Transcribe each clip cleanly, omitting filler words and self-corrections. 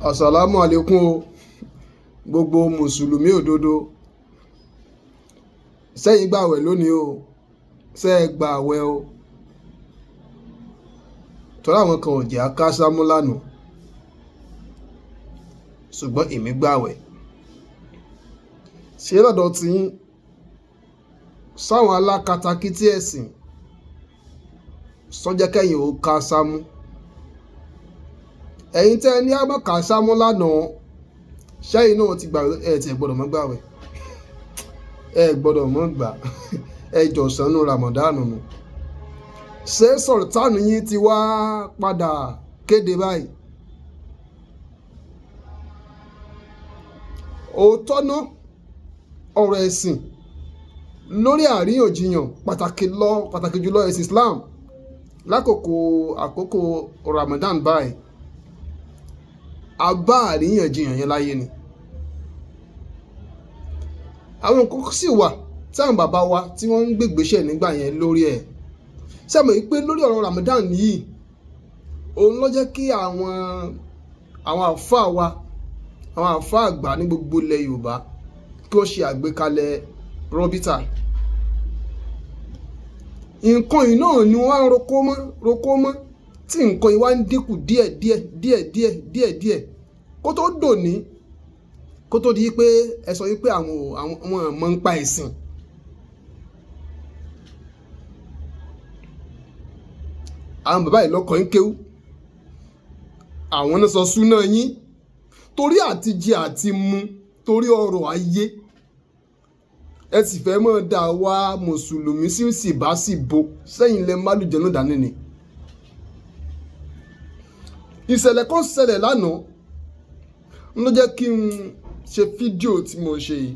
Assalamu alaikum o, gbogbo mùsùlùmí òdodo. Sẹ́yìn gbàwẹ̀ lónìí o, ṣé ẹ gbàwẹ̀ o? Torí àwọn kan ò jẹ́ akásámú lánàá, ṣùgbọ́n èmi gbàwẹ̀. Ṣé lọ́dọ̀ tiyín, sáwọn alákatakítí ẹ̀sìn sọ́jẹ́ kẹ́yìn ò kásámú? Ẹ̀yin tẹ́ ẹ ní á mọ̀ kásámú lánàá, ṣẹ́yìn náà ti gbàwẹ̀? Ẹ ti ẹ̀ gbọ́dọ̀ mọ́ gbàwẹ̀, ẹ gbọ́dọ̀ mọ́ gbà, ẹ jọ̀sánú Ramadan nù. Ṣé sọ̀tánù yín ti wá padà kéde báyìí? Òótọ́ ná, ọ̀rọ̀ ẹ̀sìn lórí àríyànjiyàn, pàtàkì jùlọ ẹ̀sìn Islam lákòókò àkókò Ramadan báyìí, a bá àríyànjiyàn yẹn láyé ni. Àwọn nǹkan sì wà tí àwọn bàbá wa tí wọ́n ń gbégbèsè nígbà yẹn lórí ẹ̀. Ṣé ẹ mọ̀ wípé lórí ọ̀rọ̀ Ramadan yìí, òun ló jẹ́ kí àwọn àlfáà wa, àwọn àlfáà àgbà ní gbogbo ilẹ̀ Yorùbá, kí wọ́n ṣe àgbékalẹ̀ rọ́bítà. Nǹkan yìí náà ni wọ́n á roko mọ́, roko mọ́, tí nǹkan yìí wá ń dínkù díẹ̀ díẹ̀ díẹ̀ díẹ̀ díẹ̀ díẹ̀ kó tó dòní, kó tó di pé ẹ sọ wípé àwọn ò mọ̀ ń pa ẹ̀sìn. Àwọn bàbá yìí lọ́kọ̀ ń kéwú, àwọn náà sọ súná yín torí àti jẹ àti mu, torí ọrọ̀ ayé. Ẹ sì fẹ́ mọ́ dá wa mùsùlùmí sí síbáṣìbo sẹ́yìn lẹ málùjẹ́ náà dání ni. Ìṣẹ̀lẹ̀ kan ṣẹlẹ̀ lánàá ló jẹ́ kí n ṣe fídíò tí mo ṣe yìí.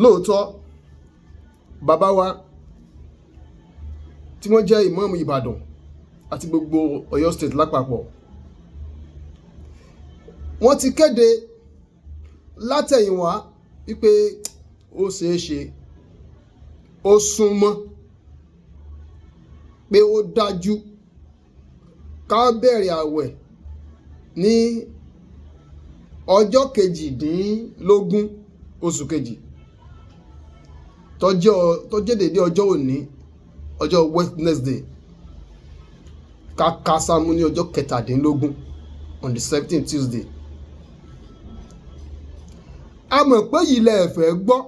Lóòótọ́, bàbá wa tí wọ́n jẹ́ ìmáàmù Ìbàdàn àti gbogbo Ọ̀yọ́ State lápapọ̀, wọ́n ti kéde látẹ̀yìnwá wípé ó ṣeé ṣe, ó súnmọ́ pé ó dájú ká bẹ̀rẹ̀ àwẹ̀ ní ọjọ́ 18 oṣù kejì, tó jẹ́ dédé ọjọ́ òní, ọjọ́ Wednesday, ká kásámú ní ọjọ́ 17, on the 17th Tuesday. A mọ̀ pé yìí lẹ fẹ́ gbọ́.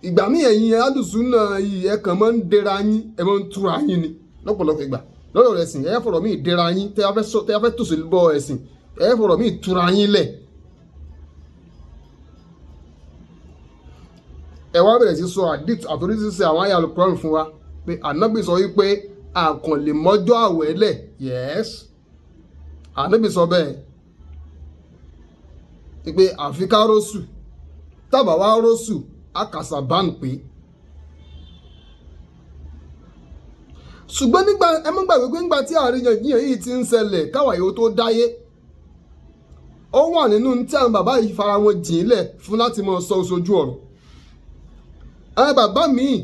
Ìgbà míì ẹ̀yin alùsùnà yìí, ẹ kàn máa ń dera yín, ẹ máa ń túra yín ni lọ́pọ̀lọpọ̀ ìgbà lọ́rọ̀ ẹ̀sìn. Ẹ fọ̀rọ̀ míì dera yín, tẹ́ ẹ fẹ́ tòṣì bọ ẹ̀sìn, ẹ fọ̀rọ̀ míì túra yín lẹ̀. Ẹ wá bẹ̀rẹ̀ sí sọ àdìt àtòrísísẹ àwọn àyà Al-Qur'an fún wa pé ànábì sọ wípé àkànlè mọ́jọ́ àwẹ̀ lẹ̀. Yes, ànábì sọ bẹ́ẹ̀ wípé àfi ká rósù, tábà wá rósù àkàsà bá ń pè. Ṣùgbọ́n nígbà ẹ má gbàgbé pé nígbà tí àríyànjiyàn yìí ti ń ṣẹlẹ̀ káwa yòó tó dáyé, ó wà nínú tí àwọn bàbá yìí fara wọn jìn lẹ̀ fún láti máa sọ oṣooju ọ̀rọ̀. Àwọn bàbá míì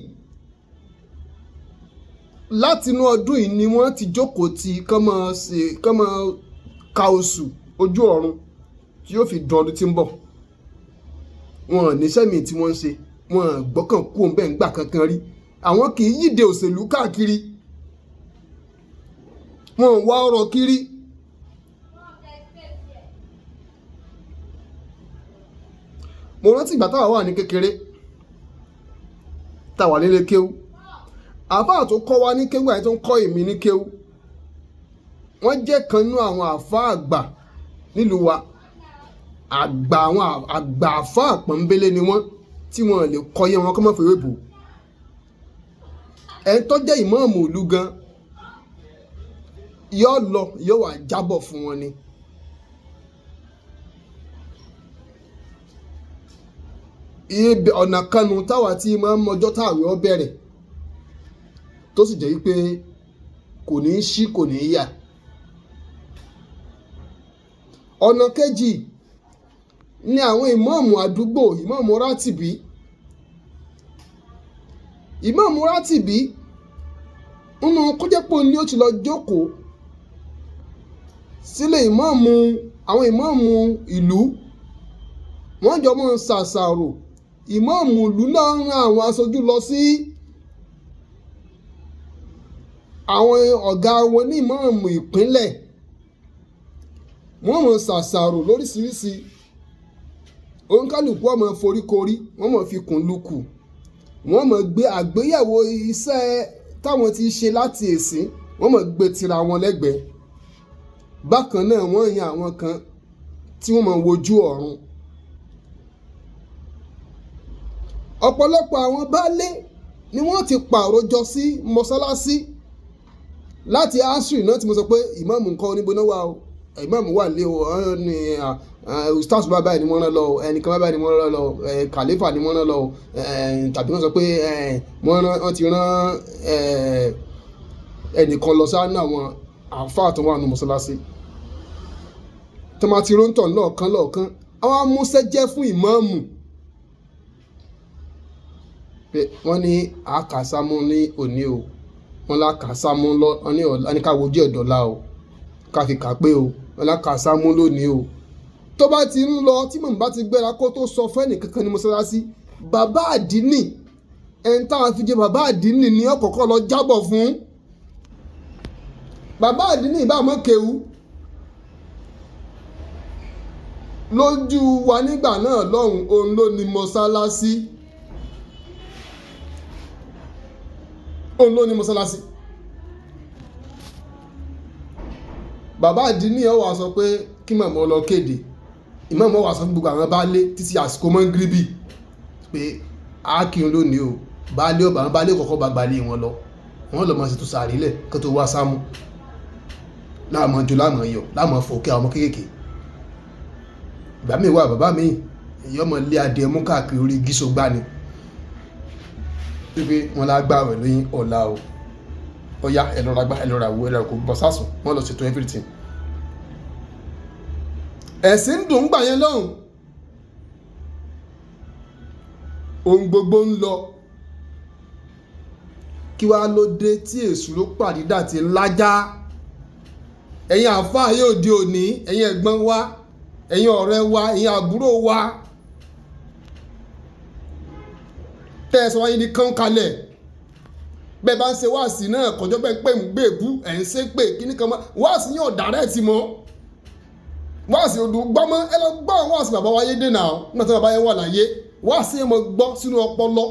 látinú ọdún yìí ni wọ́n ti jókòó ti kán máa ṣe, kán máa ka oṣù ojú ọ̀run tí yóò fi dùn ọdún tí ń bọ̀. Wọn ò níṣẹ́ míì tí wọ́n ń ṣe, wọn ò gbọ́kàn kú òun bẹ́ẹ̀ ń gbà kankan rí. Àwọn kì í yíde òṣèlú káàkiri, wọn ò wá ọrọ̀ kiri. Mo rántí ìgbà táwa wà ní kékeré, táwa nílé kéwú. Àfáà tó kọ́ wa ní kéwú àti tó ń kọ́ èmi ní kéwú, wọ́n jẹ́ kan nínú àwọn àfáà àgbà nílùú wa. Àgbà àwọn àgbà àfáà pọ̀nbélé ni wọ́n, tí wọ́n lè kọ́ yẹn wọn kọ́ mọ́ fèrè bò. Ẹni tó jẹ́ ìmáàmù ìlú gan yóò lọ, yóò wá jábọ̀ fún wọn ni. Ibi ọ̀nà kanu táwa tí máa ń mọjọ́ táwẹ̀ ó bẹ̀rẹ̀, tó sì jẹ́ wípé kò ní í ṣí, kò ní í yà. Ọ̀nà kejì ni àwọn ìmáàmù àdúgbò, ìmáàmù rátìbí. Ìmáàmù rátìbí Nínú kó jẹ́ pé òun ni ó ti lọ jókòó sílé ìmáàmù, àwọn ìmáàmù ìlú, wọ́n jọ máa ń ṣàṣàrò. Ìmáàmù ìlú náà rán àwọn aṣojú lọ sí àwọn ọ̀gá wọn ní ìmáàmù ìpínlẹ̀. Wọ́n máa ṣàṣàrò lóríṣiríṣi. Oníkálukú ó máa foríkorí, wọ́n máa fi kùn lukù, wọ́n máa gbé àgbéyẹ̀wò iṣẹ́ táwọn ti ṣe láti èsín, wọ́n máa gbé tira wọn lẹ́gbẹ̀ẹ́. Bákan náà wọ́n yan àwọn kan tí wọ́n máa wojú ọ̀run. Ọ̀pọ̀lọpọ̀ àwọn baálé ni wọ́n ti pàrọ̀ jọ sí mọ́sálásí láti asri náà tí mo sọ pé ìmáàmù nǹkan onígbóná wà o, ìmáàmù wà lé o, ní ustaz bàbá ẹ̀ ni wọ́n rán lọ o, ẹnìkan bàbá ẹ̀ ni wọ́n rán lọ o, kàlífà ni wọ́n rán lọ o, tàbí wọ́n sọ pé wọ́n ti rán ẹnìkan lọ sáánú àwọn àáfàá tó wà nù mọ́sálásí. Tọ́mátì róńtọ̀ lọ́ọ̀kan lọ́ọ̀kan, àwọn amúṣẹ́ jẹ́ fún ìmáàmù pé wọ́n ní àkàsámú ní òní o, wọ́n lákàsámú lọ, wọ́n ní ọ̀la ní ká wojú ẹ̀ dọ̀la o, ká fi kà pé o, wọ́n lákàsámú lónìí o. Tó bá ti ń lọ, tí màmú bá ti gbéra kó tó sọ fún ẹnìkankan ní mọ́sálásí, bàbá àdínì, ẹni táwọn fi jẹ bàbá àdínì ní ọ̀kọ̀ọ̀kan lọ jábọ̀ fún. Bàbá àdínì ìbá mọ́ kéwú lójú wa nígbà náà lọ́hùn, òun ló ní mọ́sálásí. Òun ló ní mọ́sálásí. Bàbá àdínì ó wá sọ pé kí màmá lọ kéde. Ìmáàmù ó wá sọ fún gbogbo àwọn baálé títí àsìkò mọ́ngíríbì pé a kírun lónìí o. Baálé ọba, àwọn baálé kọ̀ọ̀kan bá gbalé wọn lọ. Wọ́n lọ máa ṣètò sàárè lẹ̀ kí wọ́n tó wá sámú. Láàmọ́ jó, láàmọ́ yọ̀, láàmọ́ fòkè àwọn ọmọ kéékèèké. Ìgbà míì wà, bàbá mi, èyí ọmọ lé adìẹ mú káàkiri orí gíṣó gbá ni. Wípé wọ́n lá gbààwẹ̀ ní ọ̀la o. Ọ̀yá, ẹ lọ ra gbá, ẹ lọ ra wo, ẹ lọ ra kó bọ́ sásùn, wọ́n lọ ṣètò everything. Ẹ̀sìn ń dùn gbà yẹn lọ́hùn. Ohun gbogbo ń lọ. Kí wá ló dé tí èṣù ló pàdídà tí ń lájá? Ẹ̀yin àlfáà yóò di òní, ẹ̀yin ẹ̀gbọ́n wa, ẹ̀yin ọ̀rẹ́ wa, ẹ̀yin àbúrò wa. Tẹ́ ẹ sọ wáyé ní kán kalẹ̀. Bẹ́ẹ̀ bá ń ṣe wáàsí náà, kọjọ́ bẹ́ẹ̀ pé ń gbèbú, ẹ̀ ń ṣe pé kíní kan mọ́. Wáàsí yóò dàrẹ́ẹ̀tì mọ́. Wáàsí odò gbọ́ mọ́, ẹ lọ gbọ́ àwọn wáàsí bàbá wa yé dènà o. Nígbà tí bàbá yẹn wà láyé, wáàsí yẹn mo gbọ́ sínú ọpọlọ.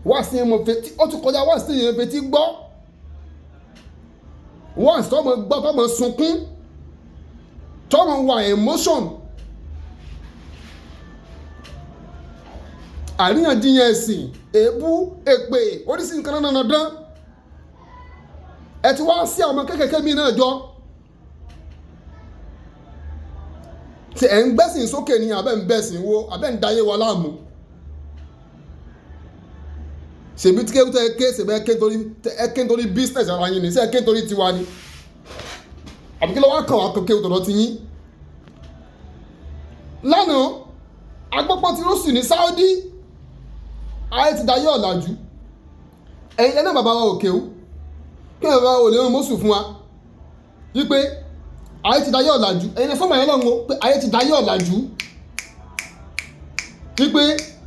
Wáàsí yẹn mo fetí, ó ti kọjá wáàsí yẹn fetí gbọ́. Wáàsí tó mo gbọ́, tó mo sunkún, tó mo wà emotion. Àríyànjiyàn ẹ̀sìn, èébú, èpè, oríṣi nǹkan náà dán. Ẹ ti wá sí àwọn kéékèèké mi náà jọ. Ṣé ẹ̀ ń gbẹ́sìn sókè ni àbẹ́ ń bẹ̀sìn wo, àbẹ́ ń dayé wa láàmú? Ṣèbí tí kéwú tẹ́ ẹ ké, ṣèbí ẹ ké nítorí, ẹ ké nítorí business ara yín ni, ṣé ẹ ké nítorí tiwa ni? Àbí kí ló wá kàn wá kéwú tọ̀dọ̀ ti yín? Lánàá, agbọ́pọ̀ tí ó sì ní Saudi, ayé ti dayé ọ̀làjú. Ẹ̀yin lẹ́nà bàbá wa ò kéwú. Kí bàbá wa ò lè rán mọ́sù fún wa? Wípé ayé ti dayé ọ̀làjú. Ẹ̀yin lẹ fọ́mọ yẹn lọ́hùn o pé ayé ti dayé ọ̀làjú. Wípé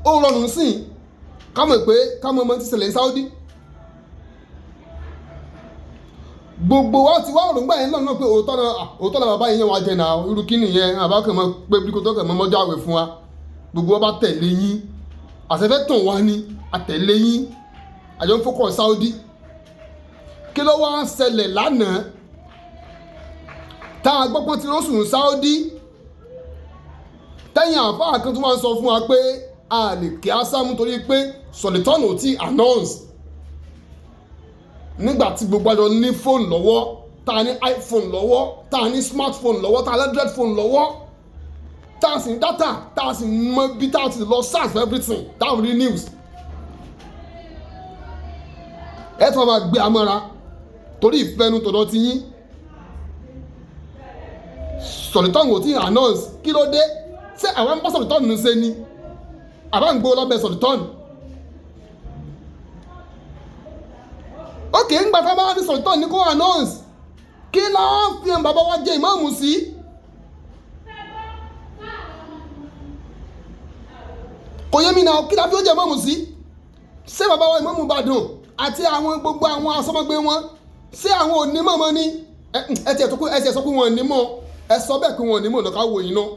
ó rọrùn sí i ká mọ̀ pé ká mọ̀ ọmọ tí ṣẹlẹ̀ ní Saudi. Gbogbo wa ti wá òrùngbà yẹn lọ́nà pé òótọ́ náà, òótọ́ náà bàbá yẹn wá jẹ náà, irú kí nìyẹn, bàbá kan mọ̀ pé bí kò tó kàn mọ́ mọ́jọ́ àwẹ̀ fún wa. Gbogbo wa bá tẹ̀lé yín. Àṣẹfẹ́ tàn wá ní, a tẹ̀lé yín. Àjọ ń fọkọ̀ Saudi. Kí ló wá ṣẹlẹ̀ lánàá? Tá a gbọ́ pé tí ó sùn Saudi. Tẹ́yìn àfáà kan tó máa ń sọ fún wa pé a lè kí Ásámú torí pé Sọ̀lítọ́nù ò tí announce. Nígbà tí gbogbo àjọ ní fóònù lọ́wọ́, tá a ní iPhone lọ́wọ́, tá a ní smartphone lọ́wọ́, tá a ní Android phone lọ́wọ́, tá a sì ní data, tá a sì mọ bí tá a ti lọ search for everything, tá a rí news. Ẹ tún máa gbé amọ́ra torí ìfẹ́nu tọ̀dọ̀ ti yín. Sọ̀lítọ́nù ò tí announce. Kí ló dé? Ṣé àwọn ń bá Sọ̀lítọ́nù ṣe ni? Àbá ń gbó lọ́bẹ̀ Sọ̀lítọ́nù. Ok, ńgbà tá a bá ní Sultan ní kó announce, kí láwọn fi hàn bàbá wa jẹ ìmáàmù sí? Kò yé mi náà, kí la fi ó jẹ ìmáàmù sí? Ṣé bàbá wa ìmáàmù Ìbàdàn àti àwọn gbogbo àwọn asọ́mọgbé wọn, ṣé àwọn ò ní mọ̀mọ́ ni? Ẹ tiẹ̀ sọ pé wọn ò ní mọ̀, ẹ sọ bẹ́ẹ̀ pé wọn ò ní mọ̀ lọ́ka wò yín náà.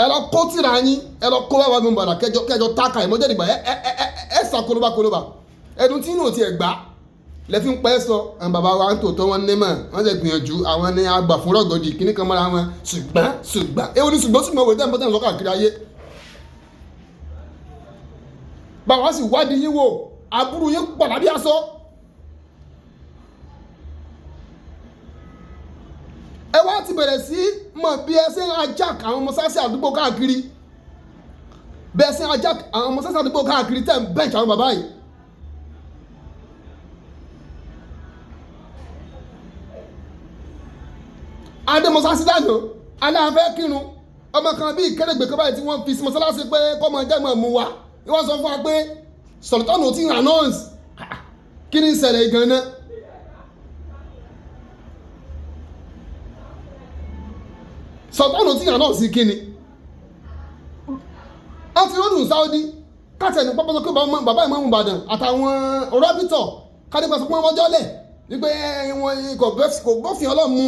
Ẹ lọ kó tìrà yín, ẹ lọ kó bàbá mi bàdà kẹjọ kẹjọ táka ìmọ̀jẹ́ dìgbà ẹ ẹ ẹ ẹ sà kólóbá kólóbá ẹdun tí inú ò tiẹ̀ gbà lẹ́fí ń pẹ́ sọ. Àwọn bàbá wa ń tòótọ́ wọn ní mọ̀, wọ́n ṣe gbìyànjú, àwọn ní àgbà fún rọ̀gọ́dì kíní kan mọ́ra wọn, ṣùgbọ́n ṣùgbọ́n ewu ni ṣùgbọ́n ṣùgbọ́n wòye tẹ́ ń sọ káàkiri ayé. Bàbá sì wádìí yín wò, aburú yín pọ̀ lábí aṣọ. Ẹ wá ti bẹ̀rẹ̀ sí mọ̀ bí ẹ ṣe ń ajá àwọn mọ́sáàsì àdúgbò káàkiri, bí ẹ ṣe ń ajá àwọn mọ́sáàsì àdúgbò káàkiri tẹ̀ ń bẹ̀ǹkì àwọn bàbá yìí. Adé mọ́sáàsì lánàá, aláàfẹ́ kírun, ọmọ kan bíi kéré-gbè kan báyìí tí wọ́n fi sí mọ́sálásí pé kọ́mọ jẹ́ mọ̀ mú wa, wọ́n sọ fún wa pé Sultan ò tí ń announce. Kí ni ń ṣẹlẹ̀ gan-an? Sultan ò tí ń announce kí ni? Wọ́n ti rọ́dùn Saudi káàtì ẹni pápá sọ pé bàbá ìmáàmù Ìbàdàn àtàwọn rọ́bìtọ̀ kádìpá sọ pé wọ́n jọ́lẹ̀ wípé wọn kò bófin Ọlọ́run mu.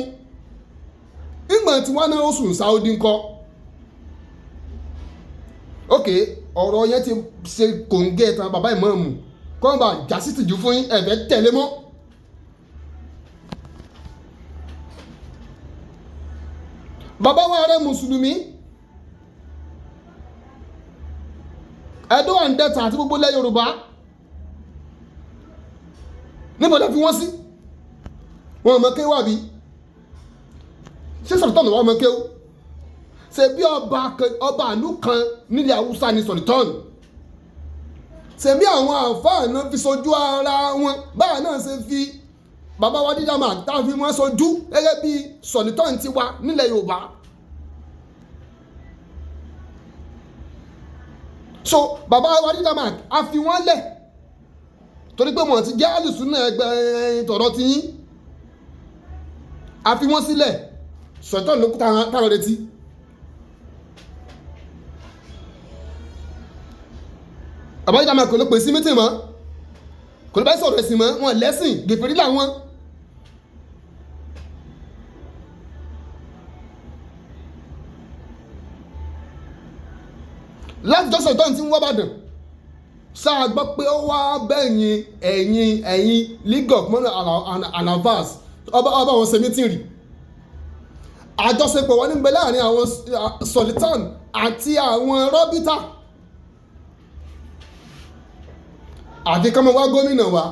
Ìgbà tí wọ́n náà ó sùn Saudi ńkọ́? Ok, ọ̀rọ̀ yẹn ti ṣe kòńgẹ́ tán bàbá ìmáàmù kọ́ńbà jásí tìjú fún yín, ẹ̀fẹ́ tẹ̀lé mọ́. Bàbá wa rẹ̀ mùsùlùmí Ẹdó and Delta àti gbogbo ilẹ̀ Yorùbá, níbo lẹ fi wọ́n sí? Wọn mọ kéwà bí? Ṣé Sultan wà mọ kéwù? Ṣe bí ọba àlú kan nílẹ̀ Haúsá ni Sultan? Ṣe bí àwọn àǹfààní náà fi sojú ara wọn báà náà ṣe fi bàbá wa dídá máa tá a fi wọn sojú gẹ́gẹ́ bí Sultan ti wà nílẹ̀ Yorùbá. So bàbá wa dídá máa a fi wọ́n lẹ̀ torí pé wọ́n ti jẹ́ àlùsùnà ẹgbẹ́ tọ̀rọ̀ ti yín, a fi wọ́n sílẹ̀. Sultan ló kú táwọn retí. Bàbá dídá máa kò ló pè sí mítì mọ́, kò ló bá sọ̀rọ̀ ẹ̀sìn mọ́, wọn lẹ́sìn gèfèrí làwọn. Láti jọ́ Sultan tí ń wá Ìbàdàn sáà gbọ́ pé ó wá bẹ́yìn ẹ̀yìn ẹ̀yìn League of Money and Avas ọba wọn ṣe mítìn rí. Àjọṣepọ̀ wọn níbẹ̀ láàrin àwọn Sultan àti àwọn rọ́bítà àti kọ́mọ wá gómìnà wa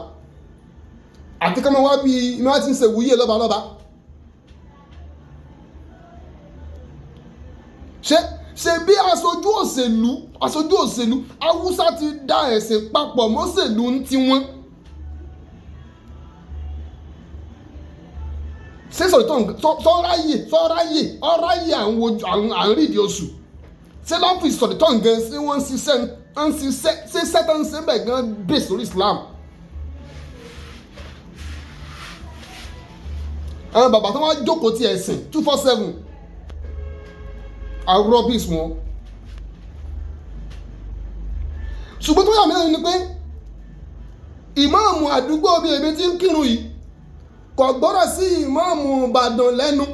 àti kọ́mọ wá bí iná ti ń ṣe wúyè lọ́balọ́ba. Ṣe bí aṣojú òṣèlú aṣojú òṣèlú Haúsá ti dá ẹ̀sìn papọ̀ mọ́ṣèlú ń tiwọn. Ṣé Sultan sọ́ráyè sọ́ráyè ọ̀ráyè àwọn àrídìí oṣù? Ṣé lọ́fíìsì Sultan gan ṣé wọ́n ń ṣiṣẹ́ ń ṣiṣẹ́ ṣé sẹ́tàn ń ṣe bẹ́ẹ̀ gan base lórí Islam? Àwọn bàbá tó wá jókòó ti ẹ̀sìn 247 àwọn rubbish wọn. Ṣùgbọ́n tó yà mí lẹ́nu ni pé ìmáàmù àdúgbò bí èmi ti ń kírun yìí kò gbọ́dọ̀ sí ìmáàmù Ìbàdàn lẹ́nu,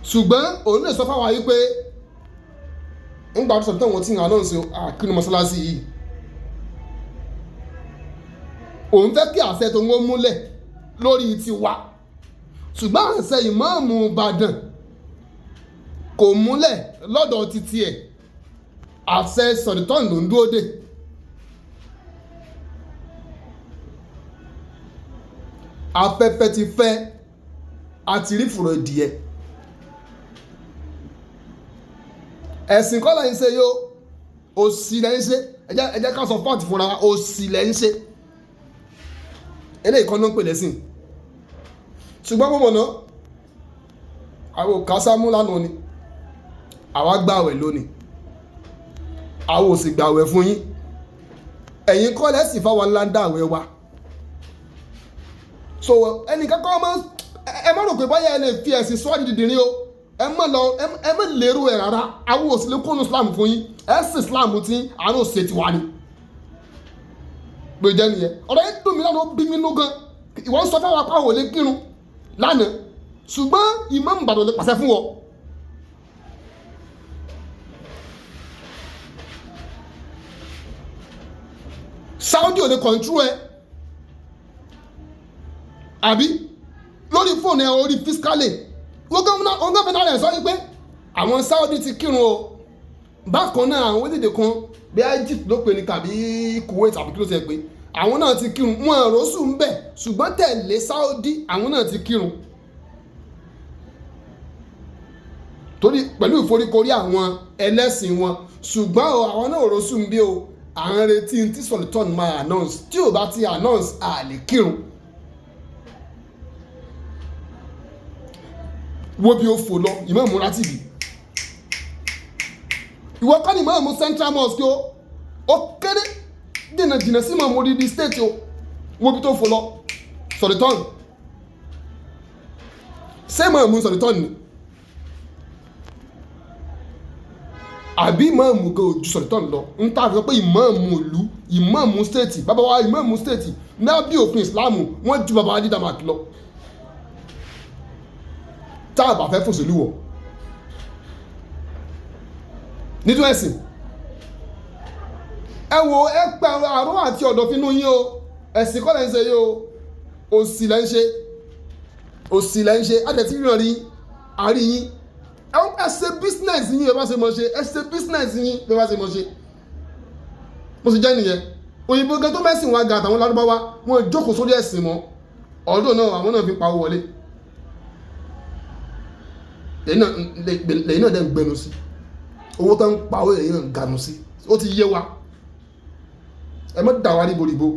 ṣùgbọ́n òun lè sọ fáwọn ayé pé ńgbà tó sọ pé wọ́n ti ń anọ́ọ̀sì àkínú mọ́sálásí yìí, òun fẹ́ kí àṣẹ tó ń múlẹ̀ lórí tiwa, ṣùgbọ́n àṣẹ ìmáàmù Ìbàdàn kò múlẹ̀ lọ́dọ̀ títí ẹ̀, àṣẹ Sultan ló ń dúró dè. Afẹ́fẹ́ ti fẹ́, àti rí fùrọ̀ ìdìyẹ. Ẹ̀sìn kọ́ lẹ́ ń ṣe yóò, òsì lẹ́ ń ṣe. Ẹ jẹ́ ká sọ fáàtì fúnra wa, òsì lẹ́ ń ṣe. Eléyìí kan ló ń pè lẹ́sìn. Ṣùgbọ́n mo mọ̀nà, àwọn ò kásámú lánàá ni, àwa gbààwẹ̀ lónìí, àwa ò sì gbààwẹ̀ fún yín. Ẹ̀yin kọ́ lẹ́sìn fáwọn ńlá ń dá àwẹ̀ wa. So ẹnìkan kọ́ máa, ẹ má rò pé báyà ẹ lè fi ẹ̀sìn sọ́ọ́ di dìndín o. Ẹ má lọ, ẹ má lérò ẹ̀ rárá. Àwọn ò sì lè kónú Islam fún yín. Ẹ sì Islam tí àwọn ò ṣe tiwa ni pé jẹ́ nìyẹn. Ọ̀rọ̀ yẹn dùn mí lánàá, ó bí mi nú gan. Ìwọ ń sọ fáwọn apá ò lè kírun lánàá, ṣùgbọ́n Ìmáàmù Ìbàdàn lè pàṣẹ fún ọ. Saudi ò lè control ẹ, àbí lórí fóònù ẹ, orí fiscally wọ́n gán fẹ́ náà sọ wípé àwọn Saudi ti kírun o. Bákan náà, àwọn orílẹ̀-èdè kan bí Egypt ló pè ní tàbí Kuwait, àbí kí ló ti ẹ̀ pé, àwọn náà ti kírun. Wọn àròsùn ń bẹ̀, ṣùgbọ́n tẹ̀lé Saudi, àwọn náà ti kírun torí pẹ̀lú ìforíkorí àwọn ẹlẹ́sìn wọn. Ṣùgbọ́n o, àwọn náà rọ́ṣùn bí o. À ń retí tí Sultan máa announce. Tí ò bá ti announce, à lè kírun. Wo bí o fò lọ, ìmáàmù rátìbì. Ìwọ kọ́ ni ìmáàmù Central Mosque o. Ó kéré dènà jìnnà sí ìmáàmù odidi state o. Wo bí tó fò lọ, Sultan. Ṣé ìmáàmù Sultan ni, àbí ìmáàmù gan ojú Sultan lọ? Ń tà sọ pé ìmáàmù ìlú, ìmáàmù state, bàbá wa ìmáàmù state náà, bí òfin Ìsìláàmù, wọ́n ju bàbá wa dídàmàkì lọ. Tá a bá fẹ́ fòṣèlú wọ̀ nínú ẹ̀sìn, ẹ wo, ẹ pẹ́ àrùn àti ọ̀dọ̀fínú yín o. Ẹ̀sìn kọ́ lẹ́ ń ṣe yìí o, òsì lẹ́ ń ṣe, òsì lẹ́ ń ṣe. Àtẹ̀tí ríran rí àárí yín. Ẹ ṣe business yín ẹ bá ṣe mọ̀ ṣe. Ẹ ṣe business yín ẹ bá ṣe mọ̀ ṣe. Mo sì jẹ́ nìyẹn. Òyìnbó gan tó mẹ́sìn wa ga, àtàwọn lárúbáwá, wọn jókòó sórí ẹ̀sìn mọ́. Ọdún náà àwọn náà fi pa owó wọlé. Lẹ́yìn náà dẹ̀ ń gbẹnu sí owó tó ń pa owó, lẹ́yìn náà ń ganu sí. Ó ti yé wa. Ẹ má dà wá ríboríbo.